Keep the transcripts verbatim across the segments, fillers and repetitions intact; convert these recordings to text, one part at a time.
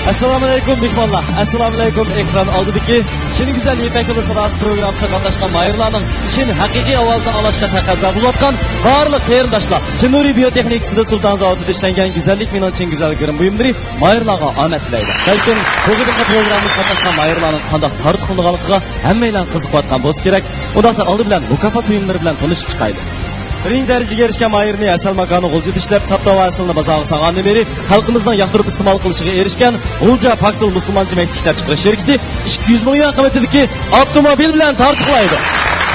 ئەسسالامۇئەلەيكۇم، مېھمانلار! ئەسسالامۇئەلەيكۇم، ئېكران ئالدىدىكى شېنىڭ گۈزەل يىپەك يولى ساداسى پروگراممىسىغا قاتناشقان ماھىرلارنىڭ شېن ھەقىقىي ئاۋازىنى ئاڭلاشقا تەقەززا بولۇۋاتقان بارلىق قېرىنداشلار! شېن نۇرى بىيو تېخنىكىسىدا سۇلتان زاۋۇتىدا ئىشلەنگەن گۈزەللىك مېنىڭ چىن گۈزەل گىرىم بۇيۇملىرى ماھىرلارغا ئامەت تىلەيدۇ. بەلكىم بۇ قېتىمقى پروگراممىمىزغا قاتناشقان ماھىرلارنىڭ قانداق تارتۇقلىنىدىغانلىقىغا ھەممەيلەن قىزىقىۋاتقان بولسا كېرەك. ئۇنداقتا ئالدى بىلەن مۇكاپات بۇيۇملىرى بىلەن تانىشىپ چىقايلى. بىرىنچى دەرىجىگە ئېرىشكەن ماھىرنى ھەسەل ماكانى غۇلجىدا ئىشلەپ، ساپ تاۋا ھەسىلىنى بازارغا سالغاندىن بېرى خەلقىمىزنىڭ ياقتۇرۇپ ئىستېمال قىلىشىغا ئېرىشكەن غۇلجا پاكتىل مۇسۇلمانچە مەكتىپ ئىشلەپچىقىرىش شىركىتى ئىككى يۈز مىڭ يۈەن قىممىتىدىكى ئاپتوموبىل بىلەن تارتۇقلايدۇ.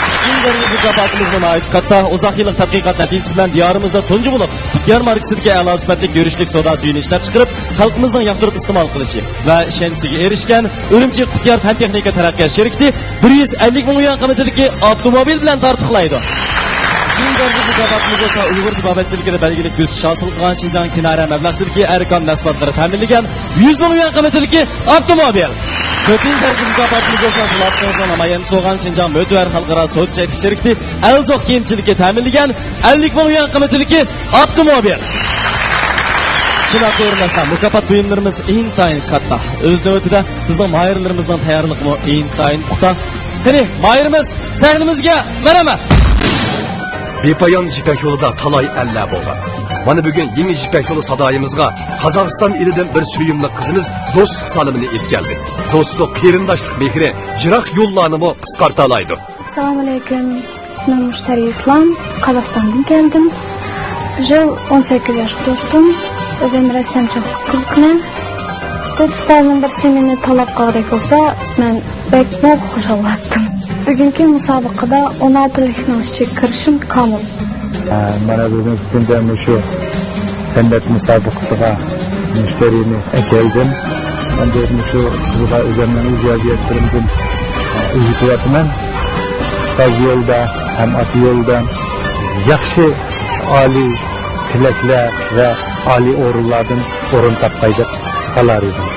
ئىككىنچى دەرىجە مۇكاپاتىمىزمۇ ناھايىتى كاتتا. ئۇزاق يىللىق تەتقىقات نەتىجىسى بىلەن دىيارىمىزدا تۇنجى بولۇپ قۇتيار ماركىسىدىكى ئەلا سۈپەتلىك يۈرۈشلۈك سودا سۈيىنى ئىشلەپچىقىرىپ، خەلقىمىزنىڭ ياقتۇرۇپ ئىستېمال قىلىشى ۋە ئىشەنچىسىگە ئېرىشكەن ئۈرۈمچى قۇتيار پەن تېخنىكا تەرەققىيات شىركىتى بىر يۈز ئەللىك مىڭ يۈەن قىممىتىدىكى ئاپتوموبىل بىلەن تارتۇقلايدۇ. ئۈچىنچى دەرىجىلىك مۇكاپاتىمىز بولسا ئۇيغۇر تېبابەتچىلىكىدە بەلگىلىك ئۆسۈش ھاسىل قىلغان شىنجاڭ كىنارە مەبلەغچىلىكى ئەركان مەھسۇلاتلىرى تەمىنلىگەن يۈز مىڭ يۈەن قىممىتىدىكى ئاپتوموبىل. تۆتىنچى دەرىجە مۇكاپاتىمىز بولسا سالامەتلىكىڭىزنىڭ نامايەندىسى بولغان شىنجاڭ مۆتىۋەر خەلقئارا سودا چەكلىك شىركىتى ئەلزوق كىيىمچىلىكى تەمىنلىگەن ئەللىك مىڭ يۈەن قىممىتىدىكى ئاپتوموبىل. شۇنداق قېرىنداشلار، مۇكاپات بۇيۇملىرىمىز ئىنتايىن كاتتا. ئۆز نۆۋىتىدە بىزنىڭ ماھىرلىرىمىزنىڭ تەييارلىقىمۇ ئىنتايىن پۇختا. قېنى، ماھىرىمىز سەھنىمىزگە مەرھەمەت! بىپايان يىپەك يولىدا تالاي ئەللەر بولغان. مانا بۈگۈن يېڭى يىپەك يولى سادايىمىزغا قازاقىستان ئېلىدىن بىر سۆيۈملۈك قىزىمىز دوستلۇق سالىمىنى ئېلىپ كەلدى. دوستلۇق، قېرىنداشلىق مېھرى يىراق يوللارنىمۇ قىسقارتالايدۇ. ئەسسالامۇئەلەيكۇم. ئىسمىم مۇشتەرى ئىسلام، قازاقىستاندىن كەلدىم. بۇ يىل ئون سەككىز ياشقا توشتۇم. ئۆزۈم رەسسامچىلىققا قىزىقىمەن. بۇ دوستلارنىڭ بىرسى مېنى تاللاپ قالغۇدەك بولسا، مەن بەكمۇ خۇشال بولاتتىم. بۈگۈنكى مۇسابىقىدە ئون ئالتىلىكنىڭ ئىچىگە كىرىشىم كامىل. مانا بۈگۈنكى كۈندە مۇشۇ سەنئەت مۇسابىقىسىغا مۇشتەرىنى ئەكەلدىم. ئەمدى مۇشۇ قىزغا ئۆزۈمنىڭ ئىجادىيەتلىرىمدىن ئۆگىتىۋاتىمەن. ئۇستاز يولىدا ھەم ئاتا يولىدا ياخشى، ئالىي تىلەكلەر ۋە ئالىي ئورۇنلاردىن ئورۇن تاپقاي دەپ خالار ئىدىم.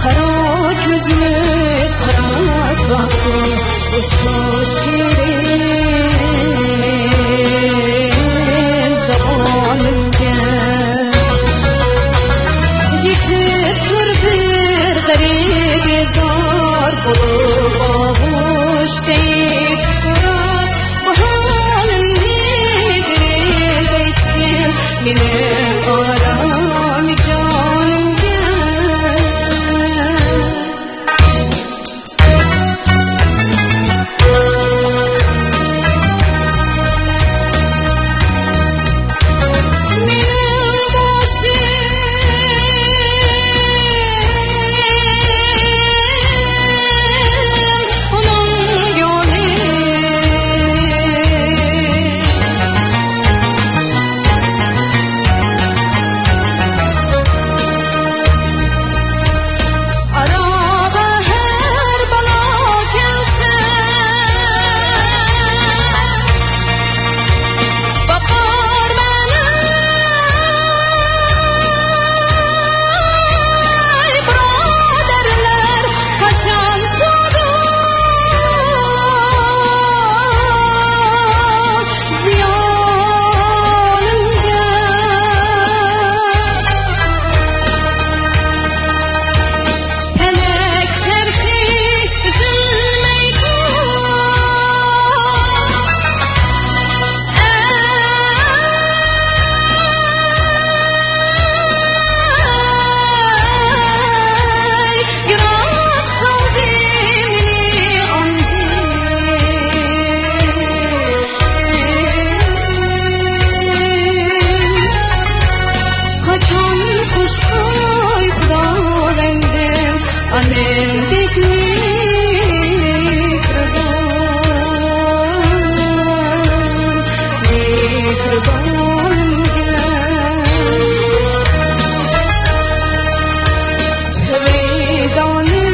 قارا كۆزۈمنى قارا باققىن، ئۇششۇ شېرىن زامانىمغا. يېتىپ تۇر بىر غەرىبى زار بولۇپ، ئاغۇش دەيدۇ تۇرۇپ، باھانەمنى بېرىپ ئېيتقىن، مېنىڭ ئارام جانىمغا. قوي خۇدا مەندىن ئانامدەك مېھرىبان، مېھرىبان گەل. ۋىدانى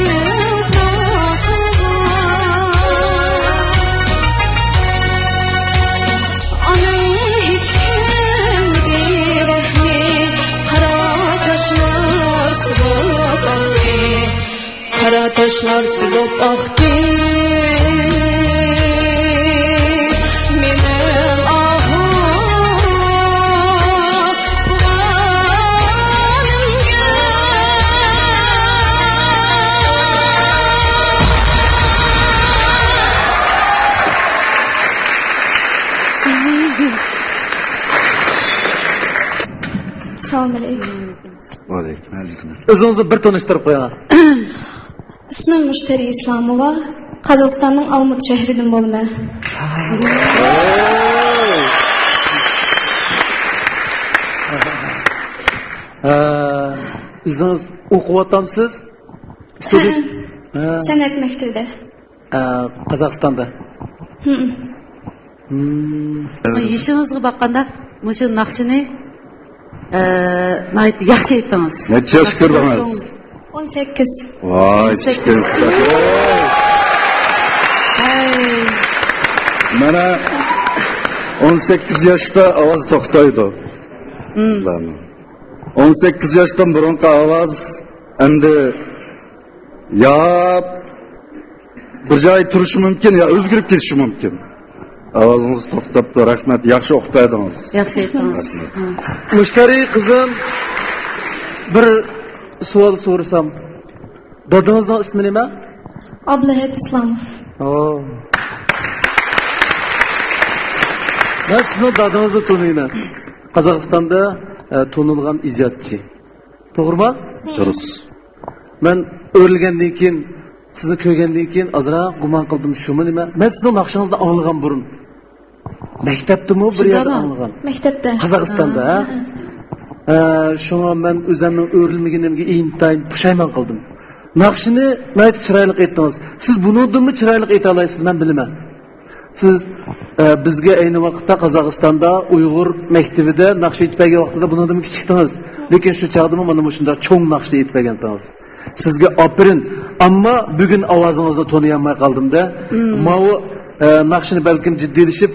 ئانا ھېچ كەلمىدى رەھمى، قارا تاشلار سۇ بولۇپ ئاقتى، قارا تاشلار سۇ بولۇپ ئاقتى. مېنىڭ ئاھۇ سالام ئەلەيكۇم. ۋەئەلەيكۇم ئەسسالام. ئۆزىڭىزنى بىر تونۇشتۇرۇپ قويۇڭ. ئىسمىم مۇشتەرى ئىسلاموۋا، قازاقىستاننىڭ ئالمۇتا شەھىرىدىن بولىمەن. ئە، ئۆزىڭىز ئوقۇۋاتامسىز؟ ھە. سەنئەت مەكتىۋىدە. ئە، قازاقىستاندا. ھىم. يېشىڭىزغا باققاندا مۇشۇ ناخشىنى، ئە، ناھايىتى ياخشى ئېيتتىڭىز. نەچچە ياشقا كىردىڭىز؟ ئون سەككىز. ۋاي، ئون سەككىز. كىچىككەنسىز. ھەي. مانا، ئون سەككىز ياشتا ئاۋاز توختايدۇ. ھىم. قىزلارنىڭ. ئون سەككىز ياشتىن بۇرۇنقى ئاۋاز ئەمدى يا بىر جايدا تۇرۇشى مۇمكىن، يا ئۆزگىرىپ كېتىشى مۇمكىن. ئاۋازىڭىز توختاپتۇ، رەھمەت، ياخشى ئوقۇپ بەردىڭىز. ياخشى ئېيتتىڭىز. رەھمەت. مۇشتەرى قىزىم، بىر سوئال سورىسام، دادىڭىزنىڭ ئىسمى نېمە؟ ئابلىھەت ئىسلاموف. ئو. مەن سىزنىڭ دادىڭىزنى تونۇيمەن. قازاقىستاندا، ئە، تونۇلغان ئىجادچى. توغرىمۇ؟ دۇرۇس. مەن ئۆرۈلگەندىن كېيىن، سىزنى كۆرگەندىن كېيىن ئازراق گۇمان قىلدىم، شۇمۇ نېمە؟ مەن سىزنىڭ ناخشىڭىزنى ئاڭلىغان بۇرۇن. مەكتەپتىمۇ بىر يەردە شۇنداقمۇ؟ ئاڭلىغان. مەكتەپتە. قازاقىستاندا، ھە؟ ھە، ھە. ئە، شۇڭا مەن ئۆزۈمنىڭ ئۆرۈلمىگىنىمگە ئىنتايىن پۇشايمان قىلدىم. ناخشىنى ناھايىتى چىرايلىق ئېيتتىڭىز. سىز بۇنىڭدىنمۇ چىرايلىق ئېيتالايسىز، مەن بىلىمەن. سىز، ئە، بىزگە ئەينى ۋاقىتتا قازاقىستاندا ئۇيغۇر مەكتىۋىدە ناخشا ئېيتىپ بەرگەن ۋاقتىدا بۇنىڭدىنمۇ كىچىكتىڭىز. لېكىن شۇ چاغدىمۇ مانا مۇشۇنداق چوڭ ناخشا ئېيتىپ بەرگەنتىڭىز. سىزگە ئاپىرىن. ئەمما بۈگۈن ئاۋازىڭىزنى تونۇيالماي قالدىم-دە. مم. ماۋۇ، ئە، ناخشىنى بەلكىم جىددىيلىشىپ،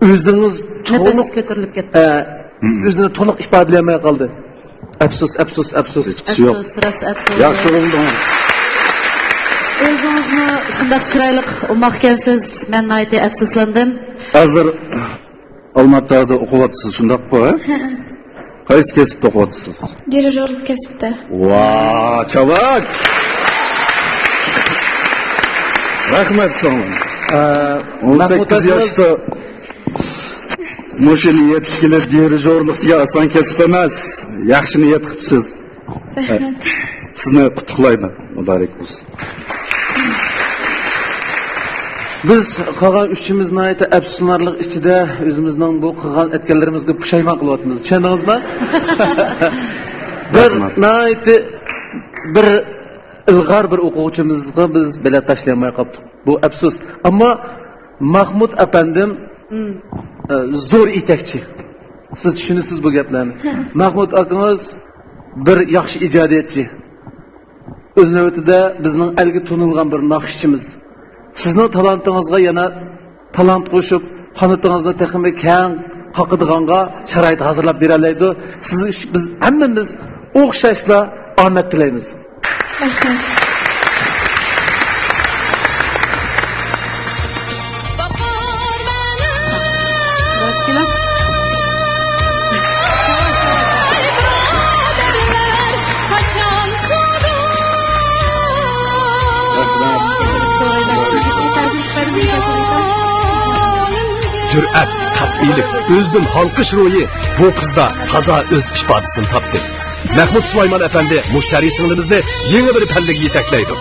ئۆزىڭىز نەپەس تولۇق، كۆتۈرۈلۈپ كەتتى. ئە، مم. ئۆزىنى تولۇق ئىپادىلىيەلمەي قالدى. ئەپسۇس، ئەپسۇس، ئەپسۇس. ھېچقىسى يوق. ئەپسۇس، راست ئەپسۇس. ياخشى بولدىڭىز. ئۆزىڭىزمۇ شۇنداق چىرايلىق ئوماقكەنسىز. مەن ناھايىتى ئەپسۇسلاندىم. ھازىر ئالماتادا ئوقۇۋاتىسىز، شۇنداققۇ، ھە؟ ھە. قايسى كەسىپتە ئوقۇۋاتىسىز؟ دىرىژورلۇق كەسىپتە. ۋا، چاۋاك! رەھمەت ساڭا. ئە، ئون سەككىز مەھمۇد ئاكىمىز ياشتا مۇشۇ نىيەتكە كېلىپ، دىرىژورلۇق دېگەن ئاسان كەسىپ ئەمەس. ياخشى نىيەت قىپسىز. رەھمەت. سىزنى قۇتلۇقلايمەن. مۇبارەك بولسۇن. بىز قالغان ئۈچىمىز ناھايىتى ئەپسۇسلىنارلىق ئىچىدە ئۆزىمىزنىڭ بۇ قىلغان ئەتكەنلىرىمىزگە پۇشايمان قىلىۋاتىمىز. چۈشەندىڭىزمۇ؟ بىر رەھمەت. ناھايىتى بىر ئىلغار بىر ئوقۇغۇچىمىزغا بىز بېلەت تاشلىيالماي قاپتۇق. بۇ ئەپسۇس. ئەمما مەھمۇد ئەپەندىم، مم. ئە، زور يېتەكچى. سىز چۈشىنىسىز بۇ گەپلەرنى. مەھمۇد ئاكىڭىز بىر ياخشى ئىجادىيەتچى. ئۆز نۆۋىتىدە بىزنىڭ ئەلگە تونۇلغان بىر ناخشىچىمىز. سىزنىڭ تالانتىڭىزغا يەنە تالانت قوشۇپ، قانىتىڭىزنى تېخىمۇ كەڭ قاقىدىغانغا شارائىت ھازىرلاپ بېرەلەيدۇ. سىز، بىز ھەممىمىز ئوخشاشلا ئامەت تىلەيمىز. رەھمەت. جۈرئەت، قەتئىيلىك، ئۆزىدىن ھالقىش روھى بۇ قىزدا تازا ئۆز ئىپادىسىنى تاپتى. مەھمۇد سۇلايمان ئەپەندى مۇشتەرى سىڭلىمىزنى يېڭى بىر پەللىگە يېتەكلەيدۇ.